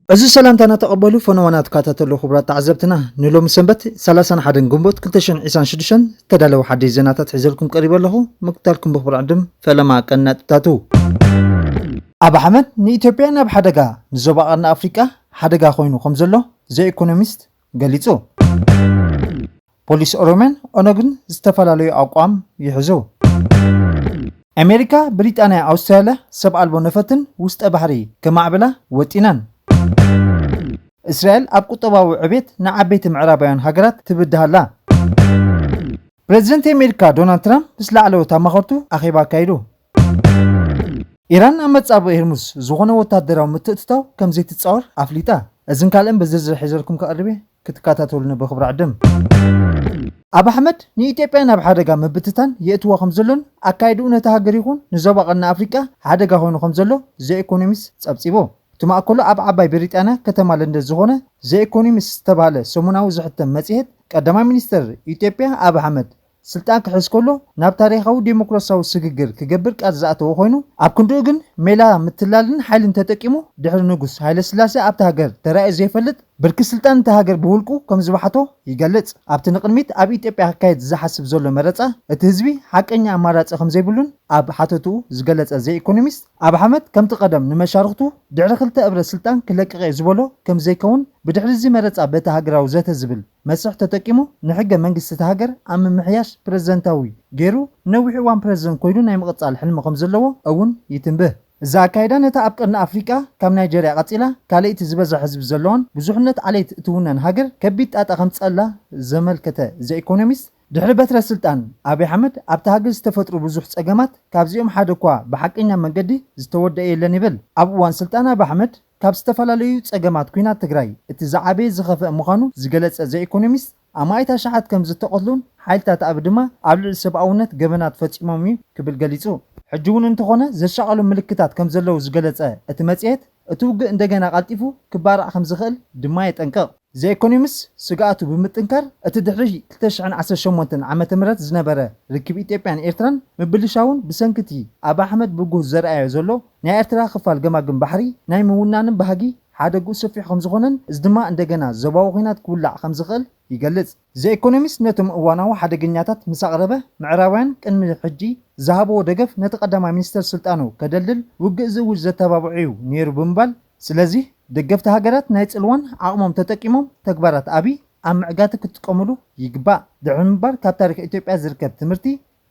እዚ ሰላምታና ተቐበሉ፣ ፈነዋና ትከታተሉ ክቡራት ተዓዘብትና። ንሎሚ ሰንበት ሰላሳን ሓደን ግንቦት ክልተ ሽሕን ዕስራን ሽዱሽተን ዝተዳለወ ሓድሽ ዜናታት ሒዘልኩም ቀሪበ ኣለኹ። ምክታልኩም ብኽብሪ ዕድም ፈለማ ቀናጥታቱ። ኣብ ኣሕመድ ንኢትዮጵያ ናብ ሓደጋ፣ ንዞባ ቀርኒ ኣፍሪቃ ሓደጋ ኮይኑ ከም ዘሎ ዘ ኢኮኖሚስት ገሊጹ። ፖሊስ ኦሮሚያን ኦነግን ዝተፈላለዩ ኣቋም ይሕዙ። ኣሜሪካ፣ ብሪጣንያ፣ ኣውስትራልያ ሰብ ኣልቦ ነፈትን ውስጠ ባሕሪ ከማዕብላ ወጢናን። እስራኤል ኣብ ቁጠባዊ ዕቤት ንዓበይቲ ምዕራባውያን ሃገራት ትብድሃላ። ፕሬዚደንት ኣሜሪካ ዶናልድ ትራምፕ ምስ ላዕለዎት ኣማኸርቱ ኣኼባ ኣካይዱ። ኢራን ኣብ መጻብእ ሄርሙዝ ዝኾነ ወታደራዊ ምትእትታው ከም ዘይትጻወር ኣፍሊጣ። እዝን ካልእን ብዝርዝር ሒዘልኩም ከቕርብ እየ፣ ክትከታተሉኒ ብኽብሪ ዕድም። ኣብ ኣሕመድ ንኢትዮጵያ ናብ ሓደጋ ምብትታን የእትዋ ከም ዘሎን ኣካይድኡ ነቲ ሃገር ይኹን ንዞባ ቀርኒ ኣፍሪቃ ሓደጋ ኮይኑ ከም ዘሎ ዘ ኢኮኖሚስት ጸብጺቡ። እቲ ማእከሉ ኣብ ዓባይ ብሪጣንያ ከተማ ለንደን ዝኾነ ዘ ኢኮኖሚስት ዝተባህለ ሰሙናዊ ዝሕተም መጽሔት፣ ቀዳማይ ሚኒስተር ኢትዮጵያ ኣብ ኣሕመድ ስልጣን ክሕዝ ከሎ ናብ ታሪኻዊ ዴሞክራሲያዊ ስግግር ክገብር ቃል ዝኣተወ ኮይኑ፣ ኣብ ክንድኡ ግን ሜላ ምትላልን ሓይልን ተጠቂሙ ድሕሪ ንጉስ ሃይለስላሴ ኣብታ ሃገር ተራእዩ ዘይፈልጥ ብርኪ ስልጣን እታ ሃገር ብውልቁ ከም ዝበሓቶ ይገልጽ። ኣብቲ ንቕድሚት ኣብ ኢትዮጵያ ክካየድ ዝሓስብ ዘሎ መረጻ እቲ ህዝቢ ሓቀኛ ኣማራጺ ከም ዘይብሉን ኣብ ሓተትኡ ዝገለጸ ዘ ኢኮኖሚስት፣ ኣብ ኣሕመድ ከምቲ ቀደም ንመሻርኽቱ ድሕሪ ክልተ እብረ ስልጣን ክለቅቕ እየ ዝበሎ ከም ዘይከውን፣ ብድሕሪ እዚ መረጻ በቲ ሃገራዊ ዘተ ዝብል መስርሕ ተጠቂሙ ንሕገ መንግስቲ እታ ሃገር ኣብ ምምሕያሽ ፕረዚደንታዊ ገይሩ ነዊሕ እዋን ፕረዚደንት ኮይኑ ናይ ምቕጻል ሕልሚ ከም ዘለዎ እውን ይትንብህ። እዚ ኣካይዳ ነታ ኣብ ቀርኒ ኣፍሪቃ ካብ ናይጀርያ ቀጺላ ካልኣይቲ ዝበዝሐ ህዝቢ ዘለዋን ብዙሕነት ዓሌት እትውነን ሃገር ከቢድ ጣጣ ከምጸላ ዘመልከተ ዘ ኢኮኖሚስት፣ ድሕሪ በትረ ስልጣን ኣብይ ኣሕመድ ኣብታ ሃገር ዝተፈጥሩ ብዙሕ ጸገማት፣ ካብዚኦም ሓደ እኳ ብሓቀኛ መንገዲ ዝተወደአ የለን ይብል። ኣብ እዋን ስልጣን ኣብይ ኣሕመድ ካብ ዝተፈላለዩ ጸገማት ኲናት ትግራይ እቲ ዝዓበየ ዝኸፍአ ምዃኑ ዝገለጸ ዘ ኢኮኖሚስት፣ ኣማኢት ኣሽሓት ከም ዝተቐትሉን ሓይልታት ኣብ ድማ ኣብ ልዕሊ ሰብኣውነት ገበናት ፈጺሞም እዩ ክብል ገሊጹ። ሕጂ እውን እንተኾነ ዘሻቐሉ ምልክታት ከም ዘለዉ ዝገለጸ እቲ መጽሔት፣ እቲ ውግእ እንደገና ቀልጢፉ ክባራዕ ከም ዝኽእል ድማ የጠንቅቕ። ዘ ኢኮኖሚስት ስግኣቱ ብምጥንካር፣ እቲ ድሕሪ ክልተ ሽሕን ዓሰርተ ሸሞንተን ዓመተ ምህረት ዝነበረ ርክብ ኢትዮጵያን ኤርትራን ምብልሻውን ብሰንኪ እቲ ኣብ ኣሕመድ ብጉህ ዘርኣዮ ዘሎ ናይ ኤርትራ ክፋል ገማግም ባሕሪ ናይ ምውናንን ባህጊ ሓደግኡ ሰፊሕ ከም ዝኾነን፣ እዚ ድማ እንደገና ዞባዊ ኲናት ክውላዕ ከም ዝኽእል ይገልጽ። ዘ ኢኮኖሚስት ነቶም እዋናዊ ሓደገኛታት ምስ ኣቕረበ፣ ምዕራባውያን ቅድሚ ሕጂ ዝሃብዎ ደገፍ ነቲ ቀዳማይ ሚኒስተር ስልጣኑ ከደልድል ውግእ ዝእውጅ ዘተባብዖ እዩ ነይሩ ብምባል፣ ስለዚ ደገፍቲ ሃገራት ናይ ጽልዋን ዓቕሞም ተጠቂሞም ተግባራት ኣብይ ኣብ ምዕጋቲ ክጥቀሙሉ ይግባእ። ድሕሪ ምባል ካብ ታሪኽ ኢትዮጵያ ዝርከብ ትምህርቲ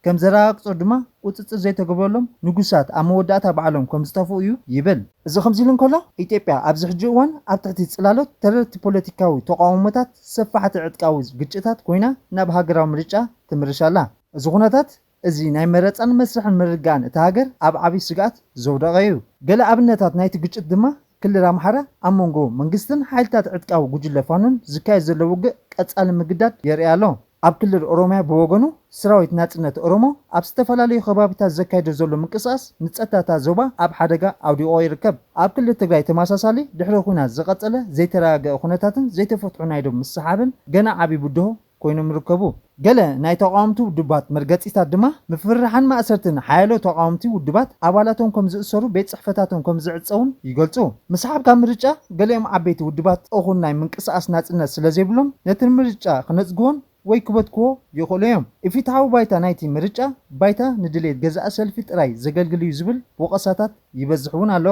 ከም ዘረጋግጾ ድማ ቁጽጽር ዘይተገብረሎም ንጉሳት ኣብ መወዳእታ ባዕሎም ከም ዝጠፍኡ እዩ ይብል። እዚ ከምዚ ኢሉ እንከሎ፣ ኢትዮጵያ ኣብዚ ሕጂ እዋን ኣብ ትሕቲ ጽላሎት ተረርቲ ፖለቲካዊ ተቃውሞታት ሰፋሕቲ ዕጥቃዊ ግጭታት ኮይና ናብ ሃገራዊ ምርጫ ትምርሽ ኣላ። እዚ ኩነታት እዚ ናይ መረጻን መስርሕን ምርግጋእን እታ ሃገር ኣብ ዓቢ ስግኣት ዘውደቐ እዩ። ገለ ኣብነታት ናይቲ ግጭት ድማ ክልል ኣምሓራ ኣብ መንጎ መንግስትን ሓይልታት ዕጥቃዊ ጉጅለ ፋኖን ዝካየድ ዘሎ ውግእ ቀጻሊ ምግዳድ የርኢ ኣሎ። ኣብ ክልል ኦሮምያ ብወገኑ፣ ሰራዊት ናጽነት ኦሮሞ ኣብ ዝተፈላለዩ ከባቢታት ዘካየዶ ዘሎ ምንቅስቓስ ንጸጥታ እታ ዞባ ኣብ ሓደጋ ኣውዲቖ ይርከብ። ኣብ ክልል ትግራይ ተመሳሳሊ ድሕሪ ኲናት ዝቐጸለ ዘይተረጋገአ ኩነታትን ዘይተፈትሑ ናይ ዶብ ምስሓብን ገና ዓቢ ብድሆ ኮይኖም ይርከቡ። ገለ ናይ ተቃወምቲ ውድባት መርገጺታት ድማ ምፍርራሕን ማእሰርትን ሓያሎ ተቃወምቲ ውድባት ኣባላቶም ከም ዝእሰሩ፣ ቤት ጽሕፈታቶም ከም ዝዕጸውን ይገልጹ። ምስሓብ ካብ ምርጫ ገሊኦም ዓበይቲ ውድባት እኹል ናይ ምንቅስቓስ ናጽነት ስለ ዘይብሎም ነቲ ምርጫ ክነጽግዎን ወይ ክበትክዎ ይኽእሉ እዮም። ኢፍትሓዊ ባይታ ናይቲ ምርጫ ባይታ ንድሌት ገዛኢ ሰልፊ ጥራይ ዘገልግል እዩ ዝብል ወቐሳታት ይበዝሕ እውን ኣሎ።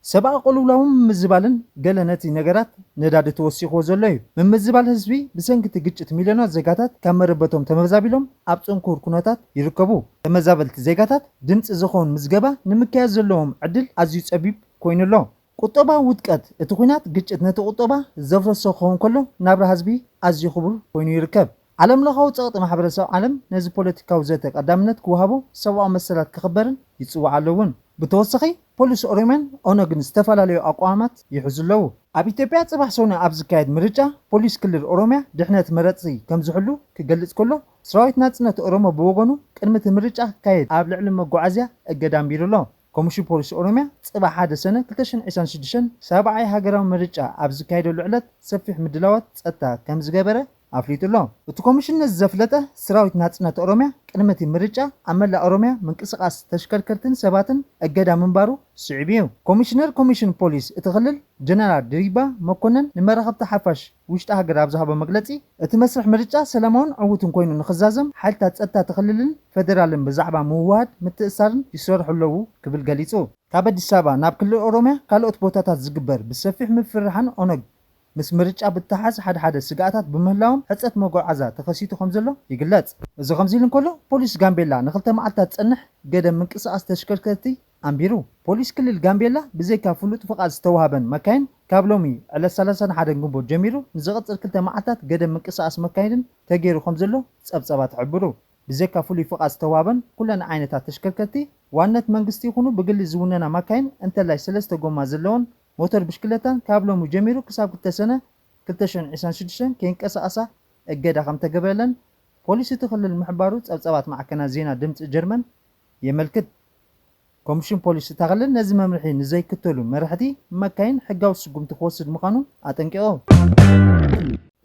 ሰብኣዊ ቅልውላውን ምምዝባልን ገለ ነቲ ነገራት ነዳዲ ተወሲኽዎ ዘሎ እዩ። ምምዝባል ህዝቢ ብሰንኪ እቲ ግጭት ሚልዮናት ዜጋታት ካብ መረበቶም ተመዛቢሎም ኣብ ጽንኩር ኩነታት ይርከቡ። ተመዛበልቲ ዜጋታት ድምጺ ዝኸውን ምዝገባ ንምክያድ ዘለዎም ዕድል ኣዝዩ ጸቢብ ኮይኑ ኣሎ። ቁጠባዊ ውድቀት እቲ ኲናት ግጭት ነቲ ቁጠባ ዘፍረሶ ክኸውን ከሎ ናብራ ህዝቢ ኣዝዩ ክቡር ኮይኑ ይርከብ። ዓለም ለኻዊ ጸቕጢ ማሕበረሰብ ዓለም ነዚ ፖለቲካዊ ዘተ ቀዳምነት ክወሃቦ ሰብኣዊ መሰላት ክኽበርን ይጽውዓ ኣሎ እውን። ብተወሳኺ ፖሊስ ኦሮምያን ኦነግን ዝተፈላለዩ ኣቋማት ይሕዙ ኣለዉ። ኣብ ኢትዮጵያ ጽባሕ ሰኑይ ኣብ ዝካየድ ምርጫ ፖሊስ ክልል ኦሮምያ ድሕነት መረጽቲ ከም ዝሕሉ ክገልጽ ከሎ፣ ሰራዊት ናጽነት ኦሮሞ ብወገኑ ቅድሚ እቲ ምርጫ ክካየድ ኣብ ልዕሊ መጓዓዝያ እገዳ ኣንቢሩ ኣሎ። ኮሚሽን ፖሊስ ኦሮምያ ጽባሕ ሓደ ሰነ ክልተ ሽሕን ዕስራን ሽዱሽተን ሳብዓይ ሃገራዊ ምርጫ ኣብ ዝካየደሉ ዕለት ሰፊሕ ምድላዋት ጸጥታ ከም ዝገበረ ኣፍሊጡ ኣሎ። እቲ ኮሚሽን ነዚ ዘፍለጠ፣ ሰራዊት ናጽነት ኦሮምያ ቅድሚ እቲ ምርጫ ኣብ መላእ ኦሮምያ ምንቅስቓስ ተሽከርከርትን ሰባትን እገዳ ምንባሩ ስዒቡ እዩ። ኮሚሽነር ኮሚሽን ፖሊስ እቲ ክልል ጀነራል ድሪባ መኮነን ንመራኸብቲ ሓፋሽ ውሽጢ ሃገር ኣብ ዝሃቦ መግለጺ፣ እቲ መስርሕ ምርጫ ሰላማውን ዕዉትን ኮይኑ ንኽዛዘም ሓይልታት ጸጥታ እቲ ክልልን ፌደራልን ብዛዕባ ምውህሃድ ምትእስሳርን ይሰርሑ ኣለዉ ክብል ገሊጹ። ካብ ኣዲስ ኣበባ ናብ ክልል ኦሮምያ ካልኦት ቦታታት ዝግበር ብሰፊሕ ምፍርራሕን ኦነግ ምስ ምርጫ ብተሓዝ ሓደ ሓደ ስግኣታት ብምህላዎም ሕፀት መጓዓዛ ተኸሲቱ ከም ዘሎ ይግለጽ። እዚ ከምዚ ኢሉ እንከሎ ፖሊስ ጋምቤላ ንክልተ መዓልታት ዝጸንሕ ገደብ ምንቅስቓስ ተሽከርከርቲ ኣንቢሩ። ፖሊስ ክልል ጋምቤላ ብዘይካ ፍሉጥ ፍቓድ ዝተዋህበን መካይን ካብ ሎሚ ዕለት ሰላሳን ሓደን ግንቦት ጀሚሩ ንዝቕጽል ክልተ መዓልታት ገደብ ምንቅስቓስ መካይንን ተገይሩ ከም ዘሎ ጸብጸባት ይሕብሩ። ብዘይካ ፍሉይ ፍቓድ ዝተዋህበን ኩለን ዓይነታት ተሽከርከርቲ ዋነት መንግስቲ ይኹኑ ብግሊ ዝውነና መካይን እንተላይ ሰለስተ ጎማ ዘለወን ሞተር ብሽክለታን ካብ ሎሚ ጀሚሩ ክሳብ ክልተ ሰነ ክልተ ሽሕን ዕስራን ሽዱሽተን ከይንቀሳቐሳ እገዳ ከም ተገበረለን ፖሊስ እቲ ክልል ምሕባሩ ጸብጻባት ማዕከናት ዜና ድምጺ ጀርመን የመልክት። ኮሚሽን ፖሊስ እታ ክልል ነዚ መምርሒ ንዘይክተሉ መራሕቲ መካይን ሕጋዊ ስጉምቲ ክወስድ ምዃኑ ኣጠንቂቑ።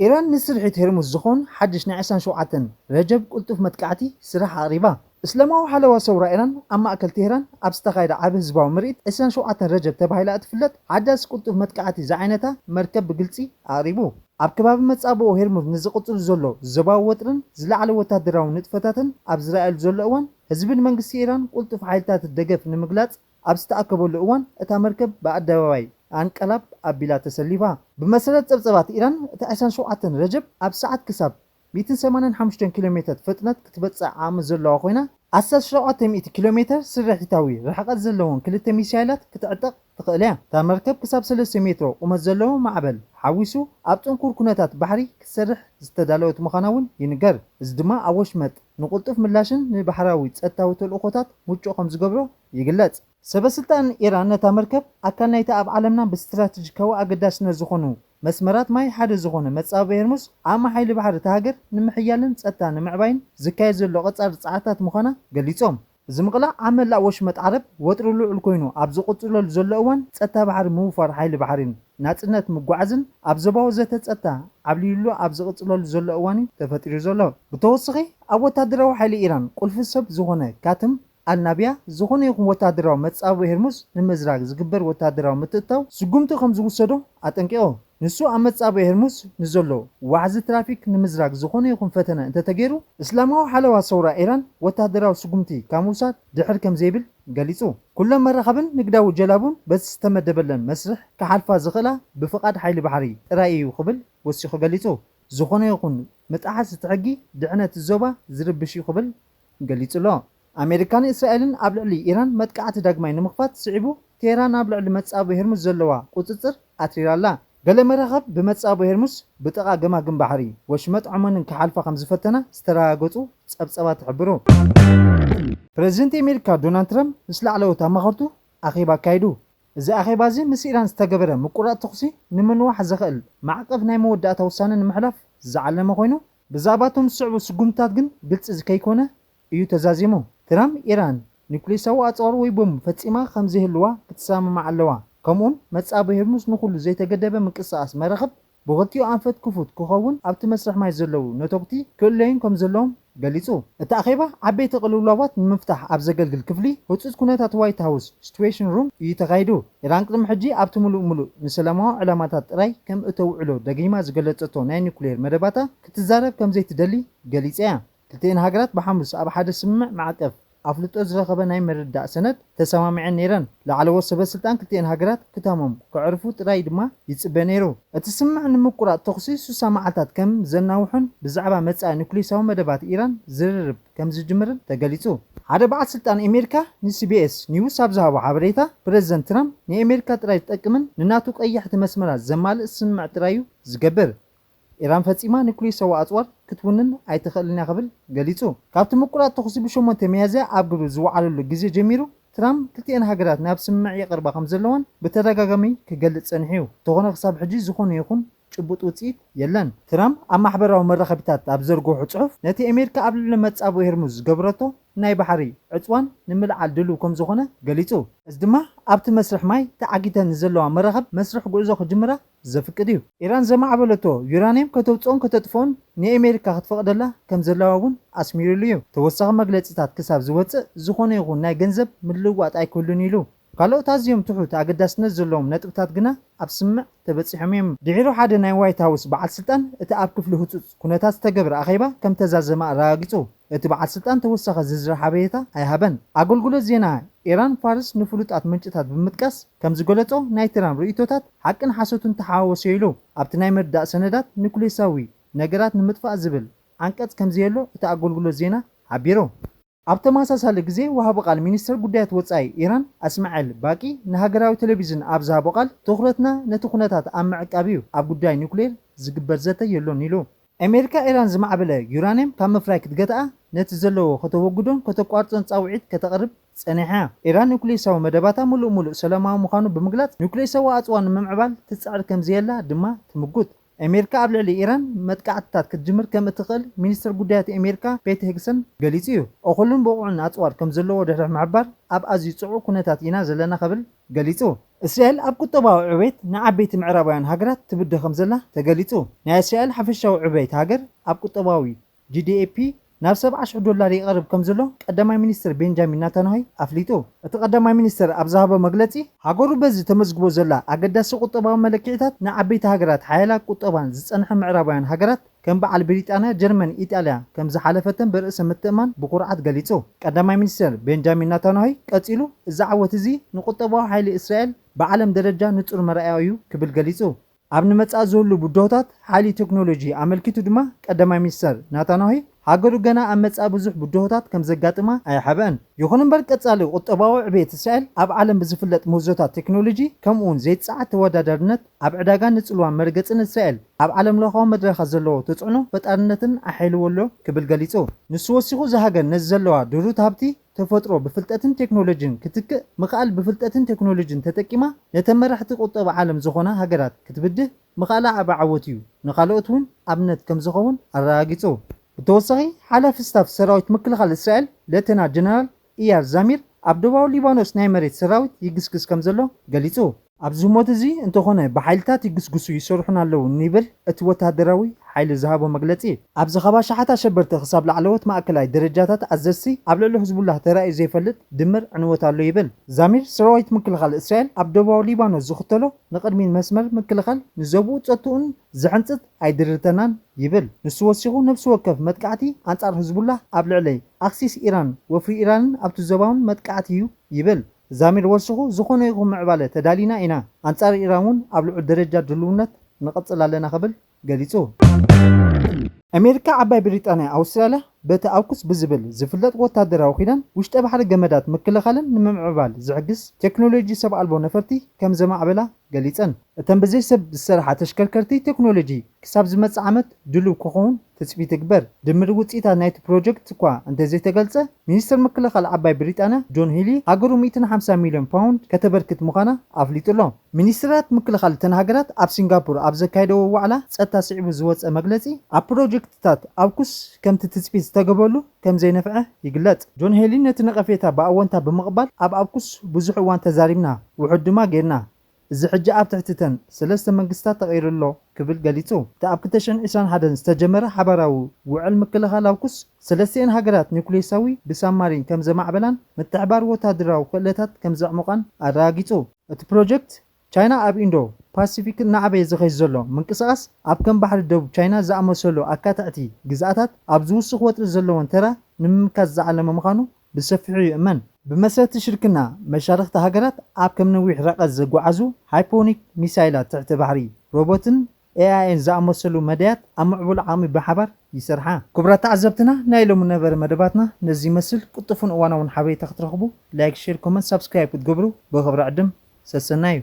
ኢራን ንስርሒት ሄርሙዝ ዝኾን ሓድሽ ናይ ዕስራን ሸውዓተን ረጀብ ቅልጡፍ መጥቃዕቲ ስራሕ ኣቕሪባ። እስላማዊ ሓለዋ ሰውራ ኢራን ኣብ ማእከል ቴህራን ኣብ ዝተኻየደ ዓቢ ህዝባዊ ምርኢት ዕስራን ሸውዓተን ረጀብ ተባሂላ እትፍለጥ ሓዳስ ቅልጡፍ መጥቃዕቲ ዝዓይነታ መርከብ ብግልጺ ኣቕሪቡ። ኣብ ከባቢ መጻብኦ ሄርሙዝ ንዝቕጽሉ ዘሎ ዞባዊ ወጥርን ዝለዓለ ወታደራዊ ንጥፈታትን ኣብ ዝረኣየሉ ዘሎ እዋን፣ ህዝቢ ንመንግስቲ ኢራን ቅልጡፍ ሓይልታት ደገፍ ንምግላጽ ኣብ ዝተኣከበሉ እዋን፣ እታ መርከብ ብኣደባባይ ኣንቀላብ ኣቢላ ተሰሊፋ። ብመሰረት ጸብጸባት ኢራን፣ እታ ዕስራን ሸውዓተን ረጀብ ኣብ ሰዓት ክሳብ ሚእትን ሰማንያን ሓሙሽተን ኪሎ ሜተር ፍጥነት ክትበጽሕ ዓቕሚ ዘለዋ ኮይና፣ ዓሰርተ ሸውዓተ ሚእቲ ኪሎ ሜተር ስርሒታዊ ርሕቀት ዘለወን ክልተ ሚሳይላት ክትዕጠቕ ትኽእል እያ። እታ መርከብ ክሳብ ሰለስተ ሜትሮ ቁመት ዘለዎ ማዕበል ሓዊሱ ኣብ ጽንኩር ኩነታት ባሕሪ ክትሰርሕ ዝተዳለወት ምዃና እውን ይንገር። እዚ ድማ ኣብ ወሽመጥ ንቕልጡፍ ምላሽን ንባሕራዊ ጸጥታዊ ተልእኾታት ምቹእ ከም ዝገብሮ ይግለጽ። ሰበ ስልጣን ኢራን ነታ መርከብ ኣካል ናይቲ ኣብ ዓለምና ብስትራተጂካዊ ኣገዳስነት ዝኾኑ መስመራት ማይ ሓደ ዝኾነ መጻብቦ ሄርሙዝ ዓቕሚ ሓይሊ ባሕሪ እታ ሃገር ንምሕያልን ጸጥታ ንምዕባይን ዝካየድ ዘሎ ቀጻሊ ጻዕርታት ምዃና ገሊጾም። እዚ ምቕላዕ ኣብ መላእ ወሽመጥ ዓረብ ወጥሪ ልዑል ኮይኑ ኣብ ዝቕጽለሉ ዘሎ እዋን፣ ጸጥታ ባሕሪ ምውፋር ሓይሊ ባሕሪን ናጽነት ምጉዓዝን ኣብ ዞባዊ ዘተ ጸጥታ ዓብሊሉ ኣብ ዝቕጽለሉ ዘሎ እዋን እዩ ተፈጢሩ ዘሎ። ብተወሳኺ፣ ኣብ ወታደራዊ ሓይሊ ኢራን ቁልፊ ሰብ ዝኾነ ካትም ኣልናብያ፣ ዝኾነ ይኹን ወታደራዊ መጻብቦ ሄርሙዝ ንምዝራግ ዝግበር ወታደራዊ ምትእትታው ስጉምቲ ከም ዝውሰዶ ኣጠንቂቑ። ንሱ ኣብ መጻብቦ ሄርሙዝ ንዘሎ ዋሕዚ ትራፊክ ንምዝራግ ዝኾነ ይኹን ፈተነ እንተተገይሩ፣ እስላማዊ ሓለዋ ሰውራ ኢራን ወታደራዊ ስጉምቲ ካብ ምውሳድ ድሕር ከም ዘይብል ገሊጹ። ኩለን መራኸብን ንግዳዊ ጀላቡን በቲ ዝተመደበለን መስርሕ ክሓልፋ ዝኽእላ ብፍቓድ ሓይሊ ባሕሪ ጥራይ እዩ ክብል ወሲኹ ገሊጹ። ዝኾነ ይኹን ምጥሓስ እቲ ሕጊ ድሕነት ዞባ ዝርብሽ እዩ ክብል ገሊጹ ኣሎ። ኣሜሪካን እስራኤልን ኣብ ልዕሊ ኢራን መጥቃዕቲ ዳግማይ ንምኽፋት ስዒቡ፣ ቴህራን ኣብ ልዕሊ መጻብቦ ሄርሙዝ ዘለዋ ቁጽጽር ኣትሪራ ኣላ። ገለ መራኸብ ብመጻብቦ ሄርሙዝ ብጥቓ ገማግም ባሕሪ ወሽመጥ ዖማንን ክሓልፋ ከም ዝፈተና ዝተረጋገጹ ጸብጸባት ይሕብሩ። ፕረዚደንት ኣሜሪካ ዶናልድ ትራምፕ ምስ ላዕለዎት ኣማኸርቱ ኣኼባ ኣካይዱ። እዚ ኣኼባ እዚ ምስ ኢራን ዝተገበረ ምቁራጽ ተኹሲ ንምንዋሕ ዘኽእል ማዕቀብ ናይ መወዳእታ ውሳነ ንምሕላፍ ዝዓለመ ኮይኑ፣ ብዛዕባ እቶም ዝስዕቡ ስጉምትታት ግን ግልጺ ከይኮነ እዩ ተዛዚሙ። ትራምፕ፣ ኢራን ኒኩሌሳዊ ኣጽዋር ወይ ቦምብ ፈጺማ ከም ዘይህልዋ ክትሰማማዕ ኣለዋ፣ ከምኡውን መጻብቦ ሄርሙዝ ንኹሉ ዘይተገደበ ምንቅስቓስ መራኽብ ብኽልቲኡ ኣንፈት ክፉት ክኸውን ኣብቲ መስርሕ ማይ ዘለዉ ነተጉቲ ክእለዩን ከም ዘለዎም ገሊጹ። እቲ ኣኼባ ዓበይቲ ቅልውላዋት ንምፍታሕ ኣብ ዘገልግል ክፍሊ ህጹጽ ኩነታት ዋይት ሃውስ ሲትዌሽን ሩም እዩ ተኻይዱ። ኢራን ቅድሚ ሕጂ ኣብቲ ምሉእ ምሉእ ንሰላማዊ ዕላማታት ጥራይ ከም እተውዕሎ ደጊማ ዝገለጸቶ ናይ ኒኩሌር መደባታ ክትዛረብ ከም ዘይትደሊ ገሊጻ እያ። ክልቲኤን ሃገራት ብሓሙስ ኣብ ሓደ ስምምዕ ማዕቀፍ ኣፍልጦ ዝረኸበ ናይ ምርድዳእ ሰነድ ተሰማሚዐን ነይረን። ላዕለዎት ሰበ ስልጣን ክልቲኤን ሃገራት ክታሞም ከዕርፉ ጥራይ ድማ ይጽበ ነይሩ። እቲ ስምምዕ ንምቁራጽ ተኹሲ ሱሳ መዓልታት ከም ዘናውሑን ብዛዕባ መጻኢ ኑክሌሳዊ መደባት ኢራን ዝርርብ ከም ዝጅምርን ተገሊጹ። ሓደ በዓል ስልጣን ኣሜሪካ ንሲቢኤስ ኒውስ ኣብ ዝሃቦ ሓበሬታ፣ ፕረዚደንት ትራምፕ ንኣሜሪካ ጥራይ ዝጠቅምን ንናቱ ቀያሕቲ መስመራት ዘማልእ ስምምዕ ጥራይ እዩ ዝገብር። ኢራን ፈጺማ ኒኩሌሳዊ ኣጽዋር ክትውንን ኣይትኽእልን እያ ክብል ገሊጹ። ካብቲ ምቁራጽ ተኹሲ ብሸሞንተ ሚያዝያ ኣብ ግብሪ ዝወዓለሉ ግዜ ጀሚሩ፣ ትራምፕ ክልቲኤን ሃገራት ናብ ስምምዕ ይቐርባ ከም ዘለወን ብተደጋጋሚ ክገልጽ ጸኒሑ እዩ። እንተኾነ ክሳብ ሕጂ ዝኾነ ይኹን ጭቡጥ ውፅኢት የለን። ትራምፕ ኣብ ማሕበራዊ መራኸቢታት ኣብ ዘርግሑ ፅሑፍ፣ ነቲ ኣሜሪካ ኣብ ልዕሊ መጻብቦ ሄርሙዝ ዝገበረቶ ናይ ባሕሪ ዕፅዋን ንምልዓል ድሉው ከም ዝኾነ ገሊጹ። እዚ ድማ ኣብቲ መስርሕ ማይ ተዓጊተን ንዘለዋ መራኸብ መስርሕ ጉዕዞ ክጅምራ ዘፍቅድ እዩ። ኢራን ዘማዕበለቶ ዩራንየም ከተውፅኦን ከተጥፍኦን ንኣሜሪካ ክትፈቕደላ ከም ዘለዋ እውን ኣስሚሩሉ እዩ። ተወሳኺ መግለፂታት ክሳብ ዝወፅእ ዝኾነ ይኹን ናይ ገንዘብ ምልውዋጥ ኣይክህሉን ኢሉ። ካልኦት ኣዝዮም ትሑት ኣገዳስነት ዘለዎም ነጥብታት ግና ኣብ ስምምዕ ተበጺሖም እዮም። ድሒሩ ሓደ ናይ ዋይት ሃውስ በዓል ስልጣን እቲ ኣብ ክፍሊ ህጹጽ ኩነታት ዝተገብረ ኣኼባ ከም ተዛዘመ ኣረጋጊጹ። እቲ በዓል ስልጣን ተወሳኺ ዝርዝር ሓበሬታ ኣይሃበን። ኣገልግሎት ዜና ኢራን ፋርስ ንፍሉጣት ምንጭታት ብምጥቃስ ከም ዝገለጾ፣ ናይ ትራምፕ ርእይቶታት ሓቅን ሓሶትን ተሓዋወሰ ኢሉ። ኣብቲ ናይ ምርዳእ ሰነዳት ኑክሌሳዊ ነገራት ንምጥፋእ ዝብል ዓንቀጽ ከም ዘየሎ እቲ ኣገልግሎት ዜና ሓቢሩ። ኣብ ተመሳሳሊ ግዜ፣ ወሃቢ ቃል ሚኒስትር ጉዳያት ወጻኢ ኢራን እስማዒል ባቂ ንሃገራዊ ቴሌቪዥን ኣብ ዝሃቦ ቃል፣ ትኹረትና ነቲ ኩነታት ኣብ ምዕቃብ እዩ፣ ኣብ ጉዳይ ኑክሌር ዝግበር ዘተ የሎን ኢሉ። ኣሜሪካ፣ ኢራን ዝማዕበለ ዩራንየም ካብ ምፍራይ ክትገትኣ፣ ነቲ ዘለዎ ከተወግዶን ከተቋርጾን ጻውዒት ከተቕርብ ጸኒሓ። ኢራን ኑክሌሳዊ መደባታ ምሉእ ምሉእ ሰላማዊ ምዃኑ ብምግላጽ፣ ኑክሌሳዊ ኣጽዋር ንምምዕባል ትጽዕር ከም ዘየላ ድማ ትምጉት። ኣሜሪካ ኣብ ልዕሊ ኢራን መጥቃዕትታት ክትጅምር ከም እትኽእል ሚኒስትር ጉዳያት ኣሜሪካ ፔት ሄግሰን ገሊጹ እዩ። እኹልን ብቑዕን ኣጽዋር ከም ዘለዎ ድሕሪ ምሕባር፣ ኣብ ኣዝዩ ጽዑቕ ኩነታት ኢና ዘለና ክብል ገሊጹ። እስራኤል ኣብ ቁጠባዊ ዕቤት ንዓበይቲ ምዕራባውያን ሃገራት ትብድህ ከም ዘላ ተገሊጹ። ናይ እስራኤል ሓፈሻዊ ዕቤት ሃገር ኣብ ቁጠባዊ ጂ ዲ ፒ ናብ ሰብዓ ሽሕ ዶላር ይቐርብ ከም ዘሎ ቀዳማይ ሚኒስትር ቤንጃሚን ናታንያሁ ኣፍሊጡ። እቲ ቀዳማይ ሚኒስትር ኣብ ዝሃቦ መግለጺ፣ ሃገሩ በዚ ተመዝግቦ ዘላ ኣገዳሲ ቁጠባዊ መለክዒታት ንዓበይቲ ሃገራት ሓያላት ቁጠባን ዝጸንሐ ምዕራባውያን ሃገራት ከም በዓል ብሪጣንያ፣ ጀርመን፣ ኢጣልያ ከም ዝሓለፈተን ብርእሰ ምትእምማን ብኹርዓት ገሊጹ። ቀዳማይ ሚኒስትር ቤንጃሚን ናታንያሁ ቀጺሉ፣ እዚ ዓወት እዚ ንቁጠባዊ ሓይሊ እስራኤል ብዓለም ደረጃ ንጹር መርኣያ እዩ ክብል ገሊጹ። ኣብ ንመጻኢ ዝህሉ ብድሆታት ሓይሊ ቴክኖሎጂ ኣመልኪቱ ድማ ቀዳማይ ሚኒስተር ናታንያሁ፣ ሃገሩ ገና ኣብ መጻኢ ብዙሕ ብድሆታት ከም ዘጋጥማ ኣይሓብአን። ይኹን እምበር፣ ቀጻሊ ቁጠባዊ ዕብየት እስራኤል ኣብ ዓለም ብዝፍለጥ ምህዞታት ቴክኖሎጂ፣ ከምኡውን ዘይጸዓት ተወዳዳርነት ኣብ ዕዳጋን ንጽልዋን መርገጽን እስራኤል ኣብ ዓለምለኻዊ መድረኻት ዘለዎ ተጽዕኖ ፈጣርነትን ኣሐይልዎ ኣሎ ክብል ገሊጹ። ንሱ ወሲኹ፣ እዛ ሃገር ነዚ ዘለዋ ድሩት ሃብቲ ተፈጥሮ ብፍልጠትን ቴክኖሎጂን ክትክእ ምኽኣል፣ ብፍልጠትን ቴክኖሎጂን ተጠቂማ ነተን መራሕቲ ቁጠባ ዓለም ዝኾና ሃገራት ክትብድህ ምኽኣላ ዓቢ ዓወት እዩ፣ ንኻልኦት እውን ኣብነት ከም ዝኸውን ኣረጋጊጹ። ብተወሳኺ፣ ሓላፊ ስታፍ ሰራዊት ምክልኻል እስራኤል ሌተና ጀነራል ኢያር ዛሚር ኣብ ደቡባዊ ሊባኖስ ናይ መሬት ሰራዊት ይግስግስ ከም ዘሎ ገሊጹ። ኣብዚ ህሞት እዚ እንተኾነ ብሓይልታት ይግስግሱ ይሰርሑን ኣለዉ ይብል እቲ ወተሃደራዊ ሓይሊ ዝሃቦ መግለጺ። ኣብዚ ካብ ኣሽሓት ኣሸበርቲ ክሳብ ላዕለዎት ማእከላይ ደረጃታት ኣዘዝቲ ኣብ ልዕሊ ህዝቡላህ ተራእዩ ዘይፈልጥ ድምር ዕንወት ኣሎ ይብል። ዛሚር ሰራዊት ምክልኻል እስራኤል ኣብ ደቡባዊ ሊባኖስ ዝኽተሎ ንቕድሚት መስመር ምክልኻል ንዞብኡ ጸጥትኡን ዝሕንጽጽ ኣይድርተናን ይብል። ንሱ ወሲኹ ነፍሲ ወከፍ መጥቃዕቲ ኣንጻር ህዝቡላህ ኣብ ልዕሊ ኣክሲስ ኢራን ወፍሪ ኢራንን ኣብቲ ዞባውን መጥቃዕቲ እዩ ይብል። ዛሚር ወሲኹ፣ ዝኾነ ይኹን ምዕባለ ተዳሊና ኢና፣ ኣንጻር ኢራን እውን ኣብ ልዑል ደረጃ ድልውነት ንቐጽል ኣለና ክብል ገሊጹ። ኣሜሪካ፣ ዓባይ ብሪጣንያ፣ ኣውስትራልያ በቲ ኣውኩስ ብዝብል ዝፍለጥ ወታደራዊ ኪዳን ውሽጠ ባሕሪ ገመዳት ምክልኻልን ንምምዕባል ዝሕግዝ ቴክኖሎጂ ሰብ ኣልቦ ነፈርቲ ከም ዘማዕበላ ገሊጸን። እተን ብዘይ ሰብ ዝሰርሓ ተሽከርከርቲ ቴክኖሎጂ ክሳብ ዝመጽእ ዓመት ድሉው ክኸውን ትጽቢት ይግበር። ድምር ውጽኢታት ናይቲ ፕሮጀክት እኳ እንተዘይተገልጸ፣ ሚኒስትር ምክልኻል ዓባይ ብሪጣንያ ጆን ሄሊ፣ ሃገሩ ሚእትን ሓምሳን ሚልዮን ፓውንድ ከተበርክት ምዃና ኣፍሊጡ ኣሎ። ሚኒስትራት ምክልኻል እተን ሃገራት ኣብ ሲንጋፖር ኣብ ዘካየደዎ ዋዕላ ጸጥታ ስዒቡ ዝወጸ መግለጺ፣ ኣብ ፕሮጀክትታት ኣውኩስ ከምቲ ትጽቢት ዝተገብረሉ ከም ዘይነፍዐ ይግለጽ። ጆን ሄሊ ነቲ ነቐፌታ ብኣወንታ ብምቕባል፣ ኣብ ኣውኩስ ብዙሕ እዋን ተዛሪብና፣ ውሑድ ድማ ጌርና። እዚ ሕጂ ኣብ ትሕቲ እተን ሰለስተ መንግስታት ተቐይሩ ኣሎ ክብል ገሊጹ። እቲ ኣብ ክልተ ሽሕን ዕስራን ሓደን ዝተጀመረ ሓባራዊ ውዕል ምክልኻል ኣውኩስ፣ ሰለስቲኤን ሃገራት ኒውክሌሳዊ ብሳብማሪን ከም ዘማዕበላን ምትሕባር ወታደራዊ ክእለታት ከም ዘዕሙቓን ኣረጋጊጹ። እቲ ፕሮጀክት፣ ቻይና ኣብ ኢንዶ ፓሲፊክ እናዓበየ ዝኸይድ ዘሎ ምንቅስቓስ፣ ኣብ ከም ባሕሪ ደቡብ ቻይና ዝኣመሰሉ ኣካታዕቲ ግዝኣታት ኣብ ዝውስኽ ወጥሪ ዘለወን ተራ ንምምካት ዝዓለመ ምዃኑ ብሰፊሑ ይእመን። ብመሰረቲ ሽርክና፣ መሻርኽቲ ሃገራት ኣብ ከም ነዊሕ ርሕቀት ዘጓዓዙ ሃይፐርሶኒክ ሚሳይላት ትሕቲ ባሕሪ፣ ሮቦትን ኤ ኣይ ኤን ዝኣመሰሉ መዳያት ኣብ ምዕቡል ዓቕሚ ብሓባር ይሰርሓ። ክቡራት ተዓዘብትና፣ ናይ ሎሚ ነበረ መደባትና ነዚ ይመስል። ቅልጡፍን እዋናውን ሓበሬታ ክትረኽቡ፣ ላይክ፣ ሼር፣ ኮመንት፣ ሳብስክራይብ ክትገብሩ ብኽብሪ ዕድም ሰሰናዩ።